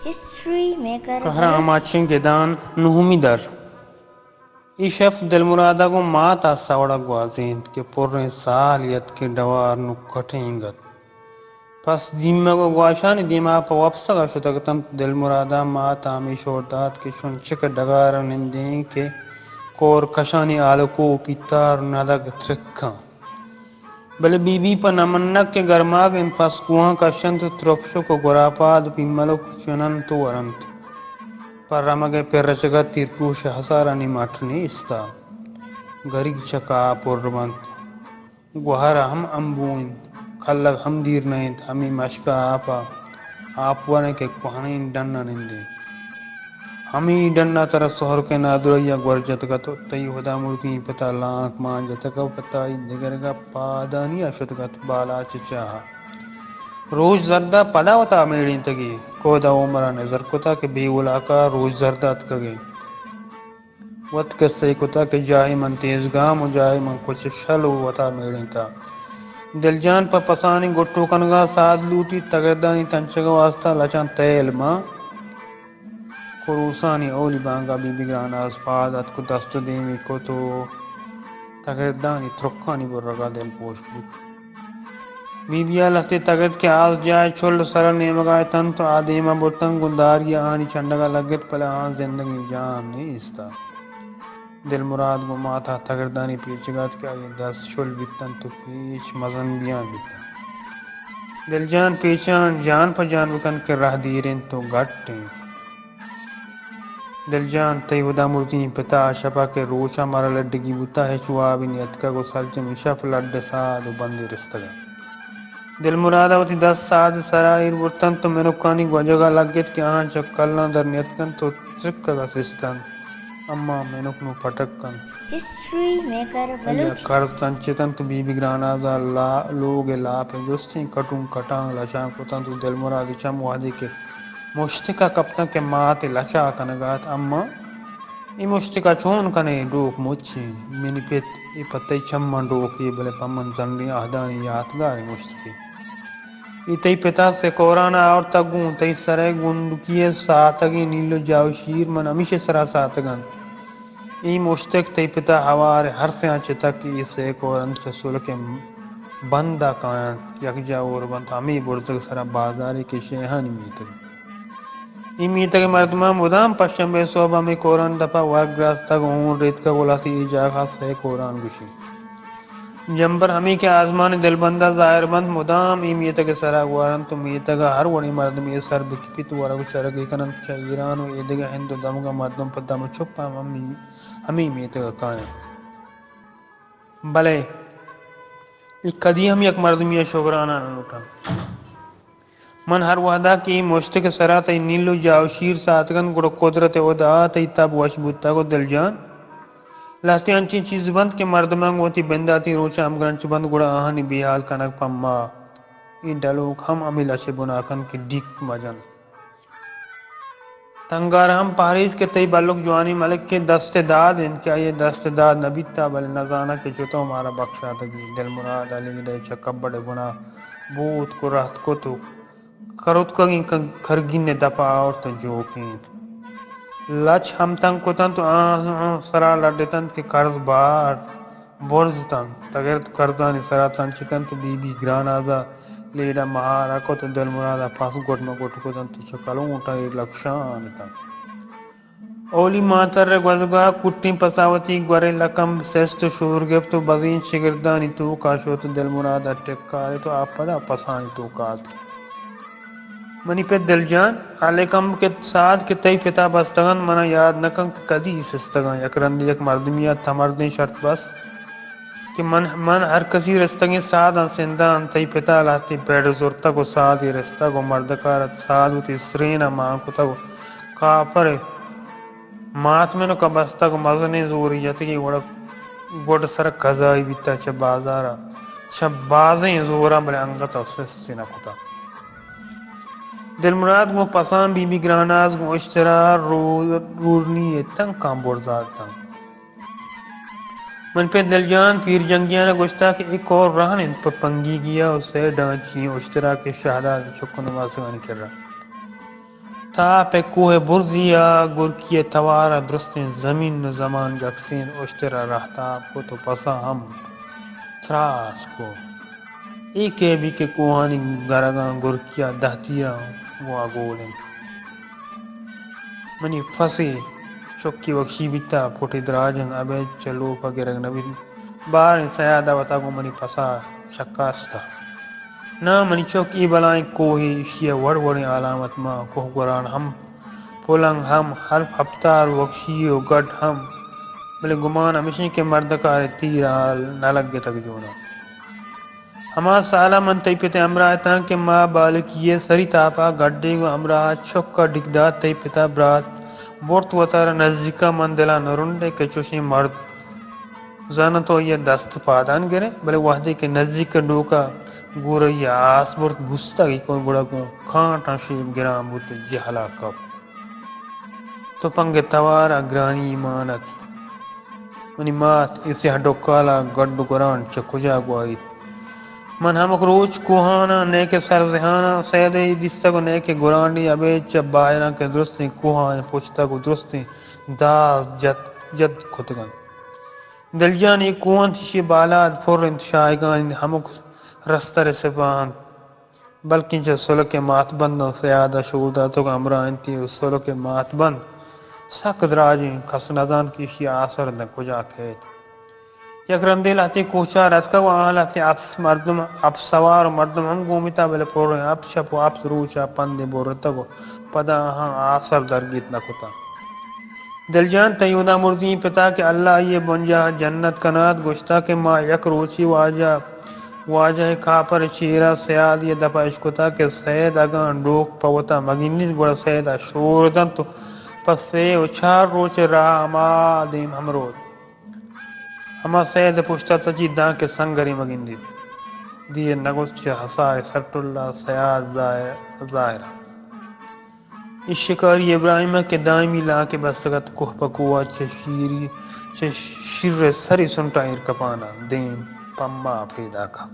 History maker قہر بلوچ۔ آماچیں گدان، نہمی در۔ اے شپ دلمراد ءَ گوں مات ءَ سوڑ ءَ گوازینت کہ پریں سال یت کہ ڈوار نکٹیں انگت۔ پس دیمگ ءُ گواشانی دیما پہ وپسگ ءَ شتگ اتنت۔ دلمراد ءَ مات ءَ ہمے شور دات کہ چنچک ڈگار ءَ نندیں کہ کور کشانی آلکو پیتار ندگ ترکاں۔ بلے بی بی پہ نمنک کہ گرماگ انت، پس کوہاں کشنت ءُ ترپشک ءُ گراپاد ءُ پیملک چننت ءُ ورنت۔ پہ رمگ ءِ پر رچگ ءَ تیرکوش ءِ ہسارانی مٹ نیست ءَ۔ گریگ چکا پر بنت۔ گوہر ہم امبو انت، کلگ ہم دیر نہ انت، ہمے مشک ءِ آپ ءَ آپ وریں کہ کوہنیں ڈن ءَ نندیں۔ ہمے ڈن ءَ ترا سہرک ءِ نادراہی ءَ گور جتگ ات ءُ تئی ہدامردیں پت ءَ لانک مان جتگ ءُ پہ تئی دگرگ ءَ پادانی ءَ شتگ ات بالاچ ءِ چاہ ءَ۔ روچ زرد ءَ پدا وتا میڑینتگی، کہد ءَ عمر ءَ نزر کتگ کہ بے ولاک ءَ روچ زرد ءَ اتکگی۔ وت کسہ ئے کتگ کہ جاہے من تیزگام ءُ جاہے من کچ شل ءُ وتا میڑینتہ۔ دلجان پہ پسانی گٹو کنگ ءَ ساد لوٹیت، تگردانی تنچگ ءِ واستا لچاں تیل مان۔ کروسانی اولی بانگ ءَ بی بی گراناز پاد اتک ءُ دست ءُ دیمی کت ءُ تگردانی ترکانی برگ ءَ دلپوش بوت۔ بی بی ءَ لہتے تگرد کہ آس جاہ ءِ چل ءِ سر ءَ نیمگ ءَ اتنت ءُ آ دیم ءَ برتنت، گوں داری ءَ آہانی چنڈگ ءَ لگت، بلے آہاں زندگیں جان نیست ات۔ دلمراد گوں مات ءَ تگردانی پیچگ ءَ ات کہ آئی ءِ دست شل بیتنت ءُ پیچ مزن بیان بیتنت۔ دلجان پیچاں جان پہ جان بکنت کہ رہ دیر انت ءُ گٹ انت۔ دلجان، تئی ہدامردیں پت ءَ شپ ءَ کہ روچ ءَ مارا لڈگی بوتہ، ہچ وابے نیتکگ ءُ سرجمیں شپ لڈ ءِ ساد ءُ بندے رستگ انت۔ دلمراد ءَ وتی دست ساد ءِ سرا ایر برتنت ءُ منکانی گوجگ ءَ لگت کہ آہاں چہ کلاں در نیتکنت ءُ ترکگ ءَ سستنت، اما منک نوں پٹک کنت۔ ہسٹری میکر آئی ءَ بلوچی۔ کرز تنچتنت ءُ بی بی گراناز ءَ لا-، لوگ ءِ لاپ ءِ جستیں کٹون کٹانک لچان کتنت ءُ دلمراد ءِ چم وہدے کہ مشتک ءَ کپتنت کہ مات ءِ لچا کنگ ءَ ات، اما اے مشتک ءَ چون کنئے؟ ڈوک مچ انت۔ منی پت، اے پہ تئی چماں ڈوکے، بلے پہ من زنڈیں عہدانی یاتگاریں مشتکے۔ اے تئی پت ءَ سیکوران ءَ آورتگ، گوں تئی سر ءِ گنڈکی ءِ ساتگیں نیل ءُ جاہ ءُ شیر من ہمیش ءِ سرا ساتگ انت۔ اے مشتک تئی پت ءَ ہوار ءِ ہر سیاں چتگ کہ اے سیکور انت چہ سلک ءِ بند ءَ کاینت، یکجاہ ہور بنت، ہمے برزگ ءِ سرا بازارے کہ شیہانی میتگ۔ اے میتگ ءِ مردماں مدام پشمبے ءِ سہب ءَ ہمے کورانی دپ ءَ ورگ گراستگ، ہون ریتکگ ءُ لہتے اے جاگہ ءَ سیکوران گوشی۔ جمبر ہمے کہ آزمان ءِ دلبند ءَ ظاہر بنت، مدام اے میتگ ءِ سرا گوارنت ءُ میتگ ءَ ہر وڑیں مردمے سر بکپیت، ورگ ءُ چرگے کننت۔ چہ ایران ءُ ایدگہ ہند ءُ دمگ ءِ مردم پہ دم ءُ چپ ءَ ہم ہمے، ہمے میتگ ءَ کاینت۔ بلے اے کدی ہم یک مردمے ءِ شگراناں نہ لوٹنت۔ من ہر وہدا کہ اے مشتک ءِ سرا تئی نیل ءُ جاہ ءُ شیر ساتگ انت، گڑا قدرت ءِ ہدا ءَ تئی تب وش بوتگ ءُ دلجان، لہتے انچیں چیز بنت کہ مردماں گوں وتی بنداتیں روچاں ہمگرنچ بنت، گڑا آہانی بے ہال کنگ پہ ما۔ اے ڈلوک ہم ہمے لچ ءِ بنا کنت کہ ڈیک مہ جنت۔ تنگار ہم پہریز کہ تئی بلک جوانیں ملک ءِ دست ءِ داد انت کہ آئی ءِ دست ءِ داد نہ بیتہ، بلے نزاناں کہ چتو مارا بکشاتگی۔ دلمراد ءَ لیڈہ ءِ چہ کبڈ ءِ بنا بوتک ءُ رہت کت ءُ کروتکگیں ک-، کرگین ءِ دپ ءَ آورت ءُ جوکینت۔ لچ ہم تنگ کتنت ءُ آہاں سرا لڈتنت کہ کرز بار برز اتنت، تگرد کرزانی سرا تنچتنت ءُ بی بی گراناز ءَ لیڈہ مہارا کت ءُ دلمراد ءَ پس گٹ مہ گٹ کتنت ءُ چہ کلونٹاں ایر لکشان اتنت۔ اولی ماہتر ءِ گوزگ ءَ کٹیں پس ءَ وتی گوریں لکمب سست ءُ شور گپت ءُ بزیں چگردانی توک ءَ شت ءُ دلمراد ءَ ٹکارت ءُ آ پدا پسانی توک ءَ اتک۔ منی پت دلجان، آ لکمب کہ ساد کہ تئی پت ءَ بستگ انت، من ءَ یات نہ کنت کہ کدی سستگ انت۔ یک رندے یک مردمے ءَ تمردیں شرط بست کہ من، من ہر کسی رستگیں ساداں سنداں۔ تئی پت ءَ لہتے پڑ زرتگ ءُ سادے رستگ ءُ مردکار ات، ساد وتی سرین ءَ مان کتگ ءُ کاپر ءِ ماتمنک ءَ بستگ ءُ مزنیں زورے جتگی، گڑا گڈ سر ءَ کزائی بیتگ۔ چہ بازار ءَ چہ بازیں زوراں، بلے انگت ءَ سستی نہ کتگ۔ دلمراد گوں پساں بی بی گراناز گوں اشترا رو-، رورنی ءِ تنکاں برزا اتنت۔ من پہ دلجان پیر جنگیان ءَ گوشتگ کہ اے کور رہن انت پہ پنگیگی ءَ ءُ سئے ڈانچی اشترا کہ شہداد چک ءُ نماسگانی کرا۔ تاپ ءِ کوہ برزی ءَ گرکی ءِ توار ءَ درستیں زمین ءُ زمان گکسین، اشتر ءَ رہتاب کت ءُ پسا ہم تراس کت۔ اے کیبی کہ کوہانی گرگاں گرکی ءَ دہ تیراں گوں اگول انت۔ منی پسے چکی وکشی بیتا، پٹی دراج انت، ابید چہ لوپ ءَ گرگ نہ بیت۔ باریں سیاد ءَ وتا گوں منی پسا چکاستا۔ ناں منی چک، اے بلائیں کوہے، ایشی ءِ وڑ وڑیں علامت ماں کوہ گوران ہم، پلنگ ہم، ہر ہپتار وکشی ءُ گڈ ہم، بلے گمان ہمیش انت کہ مردکار ءِ تیر ءَ نہ لگتگ جوناں۔ ہما سال ءَ من تئی پت ءِ ہمراہ اتاں کہ ما بالکی ءِ سری تاپ ءَ گڈے گوں ہمراہ ءَ چک ءَ ڈیک دات، تئی پت ءَ برات برت وتارا نزیک ءَ، من دل ءَ نہ رنڈیں کہ چوشیں مرد زاناں تو آئی ءِ دست پادان گریں، بلے وہدے کہ نزیک ءَ ڈوک ءَ گورئی ءَ آس برت بوستگ، گڑا گوں کانٹاں شیپ گران بوت ءُ جہل ءَ کپت۔ تپنگ ءِ توار ءَ گرانی مان ات۔ منی مات، اے سیاہ ڈکال ءَ گڈ ءُ گران چہ کجا گواریت؟ من ہمک روچ کوہاناں، نئیکہ سرزہاناں سید ءَ دیستگ ءُ نئیکہ گرانڈی ابید چہ باہراں کہ درستیں کوہاں پچتگ ءُ درستیں داز جت، جت کتگ انت۔ دلجان، اے کوہ انت، ایشی ءِ بالاد پر انت، شاہگانی ہمک رستر ءِ سپاہ انت۔ بلکیں چہ سلک ءِ ماتبنداں سیاد ءَ شور داتگ، ہمراہ انت ءُ سلک ءِ ماتبند سک دراجیں، کس نہ زانت کہ ایشی ءِ آسر داں کجا کئیت۔ یک رندے لہتیں کوچار اتکگ ءُ آہاں لہتیں اپس مردم، اپس سوار ءُ مردم ہم گون بیتاں، بلے پریں اپس شپ ءُ اپس روچ ءَ پندے برتگ ءُ پدا آہاں آسر درگیت نہ کتاں۔ دلجان، تئی ہدامردیں پتا کہ اللہ آئی ءِ بنجاہ ءَ جنت کنات، گوشتا کہ ما یک روچے واجہ، واجہ ءِ کاپر ءِ چیرا سیادے ءِ دپ ءَ اشکتا کہ سید اگاں ڈوک پہ وتا مگندیت، گڑا سید ءَ شور دنت ءُ پہ سے ءُ چار روچ ءِ راہ ءَ ہما دیم ہم روت۔ ہما سید ءِ پشت ءَ تچیت دانکہ سنگرے مگندیت۔ دیر نہ گوست، چہ ہسا ءِ سرٹل ءَ سیاد ظاہر، ظاہر ات۔ اے شکاری ابراہیم ءَ کہ دائمی لانکے بستگ ات، کوہ پہ کوہ ءَ چہ شیری، چہ شیر ءِ سری سنٹاں ایر کپان ءَ دیم پما پیداک ات۔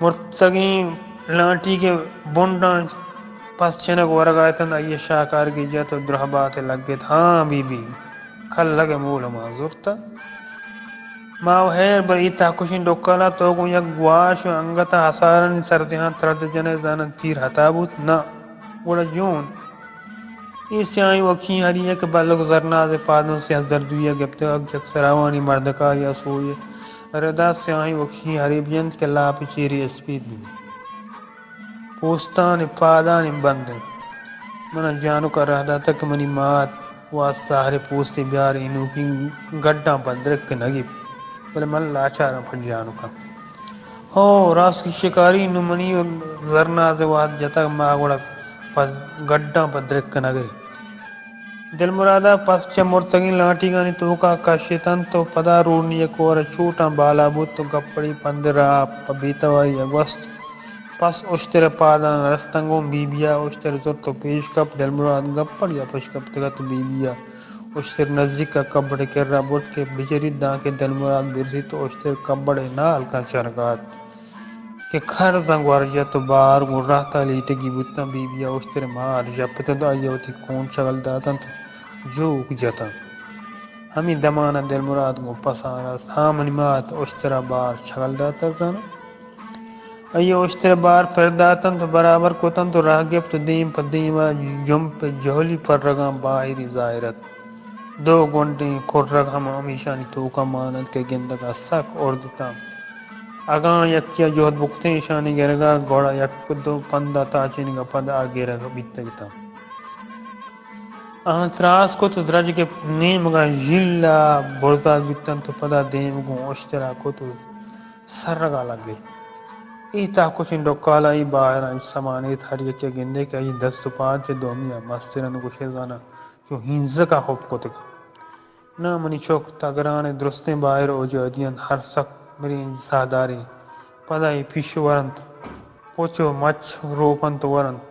مرتگیں لانٹیگ ءِ بنڈاں پس چنگ ورگ ءَ اتنت، آئی ءَ شاکارگے جت ءُ درہبات ءَ لگت، ہاں بی بی، کلگ ءِ مول ہما زرتہ۔ ما و ہیر بر اے تہکشیں ڈکال ءَ تو گوں یک گواش ءُ انگت ءَ ہسارانی سردیاں ترد جنئے، زاناں تیر ہتا بوت؟ ناں۔ گڑا جون؟ اے سیاہیں وکشیں ہری ءَ کہ بلک زرناز ءِ پاداں سیاہ زردوی ءَ گپتگ، یک سراوانی مردکاری ءَ سوئی ءَ ردا سیاہیں وکشیں ہرے بجنت کہ لاپ ءِ چیرے اسپیت بہ بیت۔ پوستان ءُ پادانی بند انت۔ من ءَ جانک ءَ راہ داتگ کہ منی مات واستا ہرے پوستے بیار، اے نوکیں گڈاں پہ درک نہ گیپت، بلے من لاچاراں پہ جانکاں۔ ہو، راستی شکاری، نوں منی زرناز ءِ وہد جتگ، ما گڑا پہ گڈاں پہ درک نہ گریں۔ دلمراد ءَ پس چہ مرتگیں لانٹیگانی توک ءَ کش اتنت ءُ پدا رورنی ءِ کور ءَ چوٹاں بالا بوت ءُ گپڑی پندر ءَ پہ بے توائی ءَ گوست۔ پس اشتر ءِ پاداں رستنت گوں بی بی ءَ، اشتر زرت ءُ پیش کپت۔ دلمراد گپڑی ءَ پشت کپتگ ات، بی بی ءَ اشتر نزیک ءَ کبڑ ءِ کرا برت کہ بچریت، دانکہ دلمراد برزیت ءُ اشتر کبڑ ءِ نالکاں چرگات کہ کرزاں گور جت ءُ بار گوں رہت ءَ لیٹگی بوتاں۔ بی بی ءَ اشتر ءِ مار ژپتنت ءُ آئی ءَ وتی کون چگل داتنت ءُ جوک جتنت۔ ہمے دمان ءَ دلمراد گوں پساں رست، ہاں منی مات، اشتر ءَ بار چگل داتگ زاناں۔ آئی ءَ اشتر ءِ بار پر داتنت ءُ برابر کتنت ءُ راہ گپت ءُ دیم پہ دیم ءَ جمپ ءِ جہلی پرگاں باہری ظاہر ات۔ دو گونڈیں کرگ ہم ہمیشانی توک ءَ مان انت کہ گندگ ءَ سک اردتاں۔ اگاں یکے ءَ جہد بکتیں ایشانی گرگ ءَ، گڑا یک دو پند ءَ تاچینگ ءَ پد آ گرگ بیتگ اتاں۔ آہاں تراس کت ءُ درج کہ نیمگ ءَ ژیل ءَ برزات بیتنت ءُ پدا دیم گوں اشتر ءَ کت ءُ سرگ ءَ لگت۔ اے تہکشیں ڈکال ءَ اے باہراں ہچ سما نیت، ہر یکے ءَ گندئے کہ آئی دست ءُ پاد چہ دومی ءَ مستر انت، گوشئے زاناں چو ہینزک ءَ ہپ کتگ۔ ناں منی چک، تگران ءِ درستیں باہر اوجاہدی انت، ہر سک بریں ساہدارے، پدا اے پیش ورنت، پچ ءُ مچ روپنت ءُ ورنت۔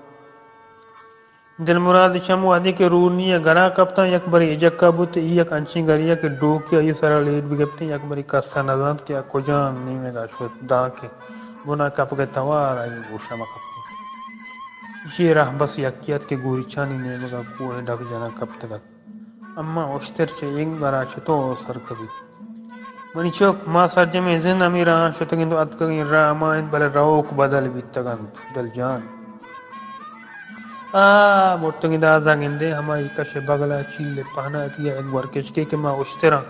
دلمراد ءِ چم وہدے کہ رورنی ءِ گرا کپتاں، یک برے اجکہ بوت، اے یک انچیں گرے ات کہ ڈوکے آئی ءِ سرا لیٹ بہ گپتیں، یک برے کس ءَ نہ زانت کہ آ کجام نیمگ ءَ شت، دانکہ بن ءَ کپگ ءِ توار آئی ءِ گوش ءَ مہ کپتیں۔ ایشی راہ بس یکے ات کہ گوریچانی نیمگ ءَ کوہ ءِ ڈک جنگ کپتگ ات۔ اما اشتر چہ اے گرا چتو سر کپیت؟ منی چک، ما سرجمیں زند ہمے راہاں شتگیں تو اتکگیں راہ ہما انت، بلے روک بدل بیتگ انت، دل جان۔ آ، مرتگیں دازا گندے، ہمائی کش بگلا چیل پہناتی ءَ گورکشکے کہ ما اشتراں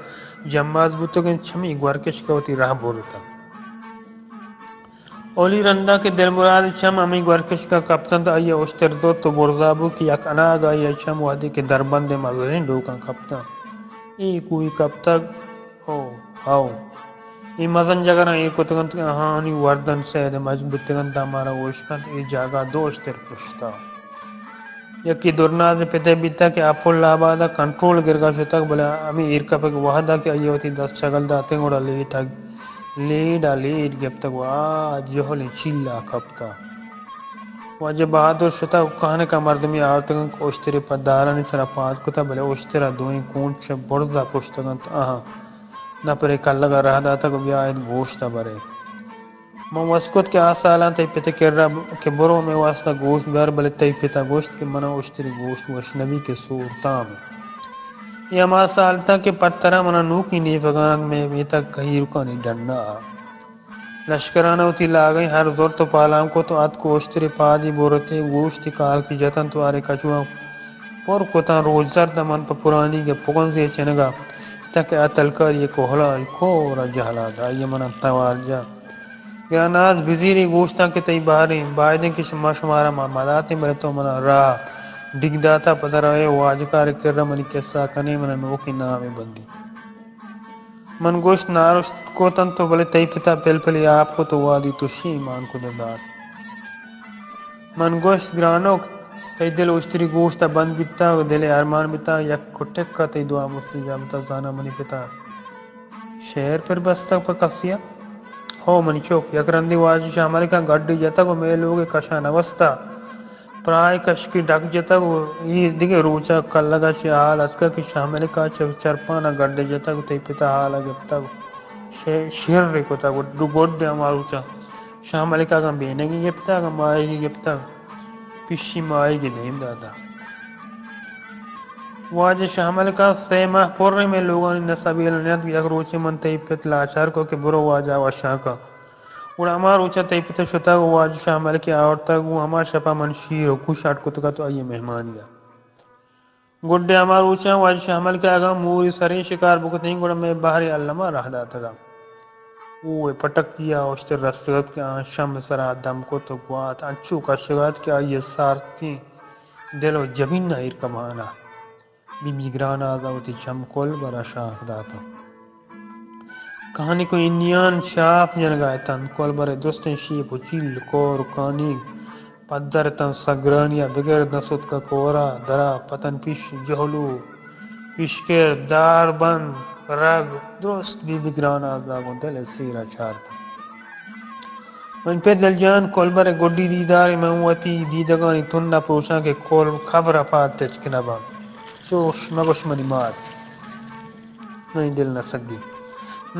جماز بوتگیں، چمی گورکشک وتی راہ برتگ۔ اولی رندا کہ دلمراد چم ہمے گورکشکا کپتنت، آئی ءَ اشتر زرت و برزا بوت کہ یک اناگہ آئی ءِ چم وہدے کہ دربندے مزنیں ڈوکاں کپتنت۔ اے کوہی کپتگ؟ ہو، ہو۔ اے مزن جگراں ایر کتگنت کہ آہانی وردن سید مچ بوتگنت، داں مارا اوشکنت، اے جاگہ دو اشتر پشتا۔ یکے درناز پتے بیتگ کہ اپل آباد ءَ کنٹرول گرگا شتگ، بلے ہمے ایر کپگ وہدا کہ آئی ءَ وتی دست چگل داتگ، گڑا لیٹ ءَ، لیڈ ءَ لیڈ گپتگ و آ جہلیں چیلا کپتگ۔ واجہ بہادر شتگ و کہنکا مردمے آورتگ انت کہ اشترے پہ دارانی سرا پاد کتگ، بلے اشترا دوئیں کونچ برزا پشتگ انت، آہاں نپرے کلگا راہ داتگ و بیا ات گوشتا برے۔ من وس کت کہ آ سالاں تئی پت ءِ کرا کہ برو مئے واستا گوشت بیار، بلے تئی پت ءَ گوشت کہ من ءَ اشتری گوشت وش نہ بیت کہ سور تام انت۔ اے ہما سال اتاں کہ پہ ترا من ءَ نوکیں نیپگاں مئے میتگ کہیرکانی ڈنا ءَ۔ لشکران ءَ وتی لاگئیں ہر زرت و پالان کت و اتک و اشتری پادی برت ءُ گوشتی کالکی جتنت و ہر کچواں پر کتاں۔ روچ زرد ءَ من پہ پرانی گپ پگنزی ءِ چنگا اتاں کہ آ تلکاری ءِ کوہلا ءَ کور ءَ جہلا دات۔ آئی ءَ من ءَ توار جت۔ گراناز بزیری گوشتاں کہ تئی بہریں، بائدیں کہ شما شمارا ما مداتیں، بلے تو منا راہ ڈیک داتا، پدا روئے واجکار کرا منی قصہ کنے، منا نوکیں نامے بندی۔ من گوشت نارشت کتنت تو، بلے تئی پتا پل پلی آپ کت و وادی تو شیمان کت دات۔ من گوشت گرانک، تئی دل اشتری گوشتا بند بیتا و دل ارمان بیتا، یک کٹکا تئی دعا مستجاب بیتا، زانا منی پتا شعر پر بستگ پہ کسیا؟ ہو منی چک، یک رندی واجہ شاہ ملکا گڈی جتگ و مئے لوگ کشا نہ بستا۔ پراہ کشکی ڈک جتگ و اے دگہ روچا کلگا چہ حال اتکگ کہ شاہ ملکا چہ چرپانا گڈی جتگ و تئی پتا حالا گپتگ۔ شے-، شیر کتگ و دو گڈ ہما روچا شاہ ملکا اگاں بینگی گپتگ، اگاں ماہیگی گپتگ، پشی ماہیگی دیم داتا۔ واجہ شاہ ملکا سئے ماہ پریں مئے لوگانی نسا بیل نیت، یک روچے من تئی پت لاچار کو کہ برو واجہ وشاں کا۔ گڑا ہما روچا تئی پت شتگ و واجہ شاہ ملکے آورتگ و ہما شپا من شیر و کوش اڈ کتگ ات و آئی مہمانی ات۔ گڈے ہما روچاں واجہ شاہ ملکے اگاں موری سریں شکار بکتیں گڑا مئے بہرے الما راہ داتگ ات۔ کوہ پٹکی ءَ اشتر رستگ ات کہ آ شم سرا دم کت و گوات انچو کشگ ات کہ آئی سارتیں دل و جبین ءَ ایر کمان ات۔ بی بی گراناز ءَ وتی چم کلبر ءَ شانک داتاں۔ کہنک و انیان شاپ جنگا اتنت۔ کلبر ءِ درستیں شیپ و چیل، کور و کانیگ پدر اتنت۔ سگرانی ءَ بگر نہ ستک ءَ کورا درا پتن پیش جہلو پیشکر دار بند رگ درست بی بی گراناز ءَ گوں دل ءِ سیر ءَ چارتنت۔ من پہ دلجان کلبر ءِ گڈی دیدارے، من وتی دیدگانی تن ءَ پروشاں کہ کلب کبر ءَ پاد تچک نہ باں۔ چوش مگوش منی مات، منی دل نہ سگی۔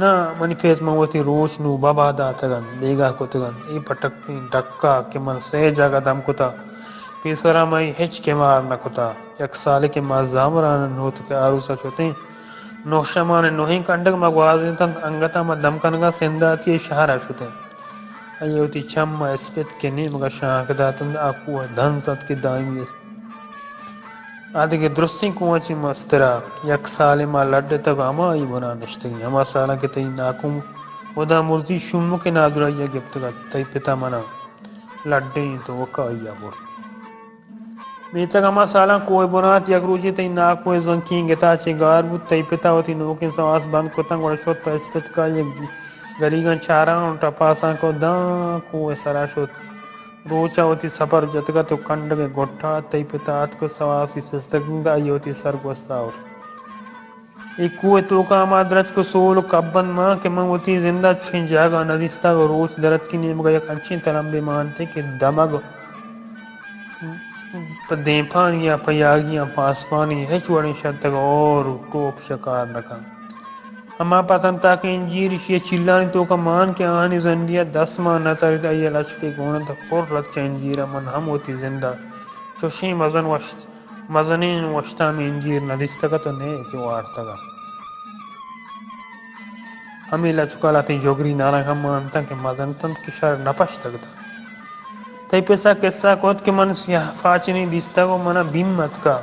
ناں منی پت، من وتی روچ نوں بابا داتگ انت، بیگاہ کتگ انت۔ اے پٹکیں ڈکا کہ من سئے جاگہ دم کتا، پیسرا من ہچ کمار نہ کتا۔ یک سالے کہ ما زامران نوتک ءِ آروس ءَ شتیں، نوشمان ءِ نوہیں کنڈگ ما گوازینتنت، انگت ءَ ما دم کنگ ءَ سندھاتی ءِ شہر ءَ شتیں۔ آئی ءَ وتی چم ءَ اسپیت کہ نیمگ ءَ شانک داتنت، آ کوہ ءَ دنز ات کہ دائمی است۔ آ دگہ درستیں کوہاں چہ مستر ءَ۔ یک سالے ما لڈتگ، ہمائی بنا نشتگیں۔ ہما سالاں کہ تئی ناکو ہدا مرزی شومک ءِ نادراہی ءَ گپتگ ات، تئی پت ءَ منا لڈیں تو وکائی ءَ برت۔ میتگ ہما سالاں کوہ بنات، یک روچے تئی ناکو ءِ زنکیں گتا چہ گار بوت، تئی پت ءَ وتی نوکیں سواس بند کتاں، گڑا شت پہ اسپیتکا یک گریگاں چاراں و ٹپاساں کو داں کوہ ءِ سرا شت۔ روچ ءَ وتی سپر جتگ ات و کنڈگ ءِ گٹا ات، تئی پت ءَ اتک و سواسی سستگ انت، آئی ءَ وتی سر گوستا آورت۔ اے کوہ ءِ توکا ہما درچک و سول و کبند مان کہ من وتی زند ءَ چشیں جاگہ نہ دیستگ۔ روچ درتکی نیمگ ءَ یک انچیں تلمبے مانتے کہ دمگ پہ دیمپانی یا پہ یاگیاں پاسپانی ہچ وڑیں شتگ اور و ٹوپ شکار نہ کنت۔ ہما پتنتاکیں انجیر ایشی ءِ چیلانی توک ءَ مان کہ آہانی زنڈی ءَ دست مان نہ ترت، آئی ءِ لچکے گون ات، پر ات چہ انجیر ءَ۔ من ہم وتی زند ءَ چوشیں مزن وشت، مزنیں وشتامیں انجیر نہ دیستگ ات ءُ نئے کہ وارتگ ات۔ ہمے لچک ءَ لہتیں جگری نارنگ ہم مان اتنت کہ مزن اتنت کہ شر نہ پشتگ ات۔ تئی پس ءَ کسہ کت کہ من سیاہ پاچنے دیستگ ءُ من ءَ بیم اتکگ۔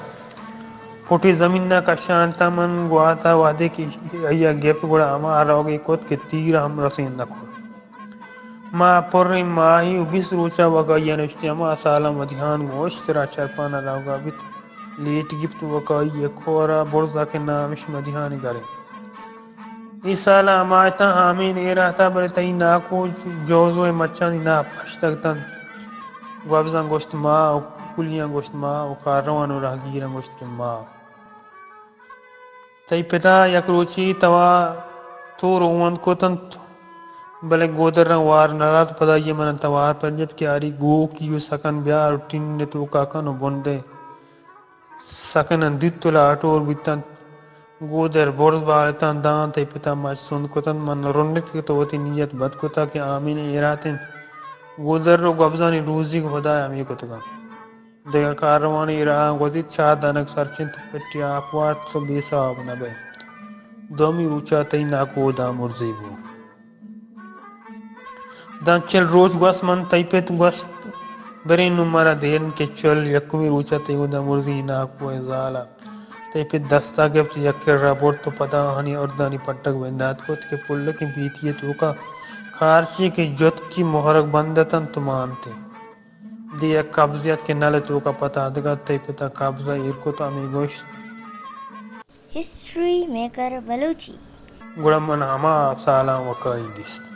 پٹی زمین ءَ کشان اتاں۔ من گوات ءَ وہدے کہ آئی ءَ گپت گڑا ہما روگے کت کہ تیر ءَ ہم رسین نہ کت۔ ما پریں ماہی ءُ بیست روچ ءَ وگائی ءَ نشتیں۔ ہما سالاں ودیان گوں اشتر ءَ چرپان ءَ روگ ءَ بیت۔ لیٹ گپت وگائی ءِ کور ءَ برز ءَ کہ نام اش مدیانی گریں۔ اے سال ءَ ہما اتاں آمین ایر ءَ اتاں، بلے تئی ناکو جوزو ءِ مچانی ناہ پشتگ اتنت۔ گوبزاں گوشت ما ءُ کولیاں گوشت ما ءُ کارروان ءُ راہگیراں گوشت کہ ما۔ تئی پت ءَ یک روچے توا تو روند کت انت، بلے گودراں وار نہ دات۔ پدا آئی ءَ من ءَ توار پر جت کہ آری گوکی ءُ سکن بیار ءُ ٹن ءِ توک ءَ کن ءُ بندے سکناں دیت ءُ لاٹور بیت انت۔ گودر برز بال اتاں داں۔ تئی پت ءَ مچ سند کت انت۔ من رنڈت کہ تو وتی نیت بد کتگ کہ آمین ایر ءَ ات انت۔ گودر ءُ گوبزانی روزیگ ہدا ءَ ہمے کتگ انت۔ دگہ کاروانی راہ ءَ گوزیت، چار دانگ سرچنت، پٹی آپ وارت تو بے سواب نہ بئے۔ دومی روچ ءَ تئی ناکو داں مرزی بو۔ داں چل روچ گوست من تئی پت گوشت، بریں نوں مارا دیر انت کہ چل یکمی روچ ءَ تئی گوں داں مرزی ناکو ءِ زال ءَ تئی پت دست ءَ گپت، یک کرا برت ءُ پدا آہانی اردانی پٹگ بندات کت کہ پلکیں پیتی ءِ توک ءَ کارچے کہ جتکی مہرگ بند اتنت ءُ مان انت۔ دے یک قبضے ات کہ نل ءِ توک ءَ پتادگ ات، تئی پت ءَ قبض ءَ ایر کت ءُ ہمے گوشت۔ History maker Balochi. گڑا من ہما سالاں وکائی دیست۔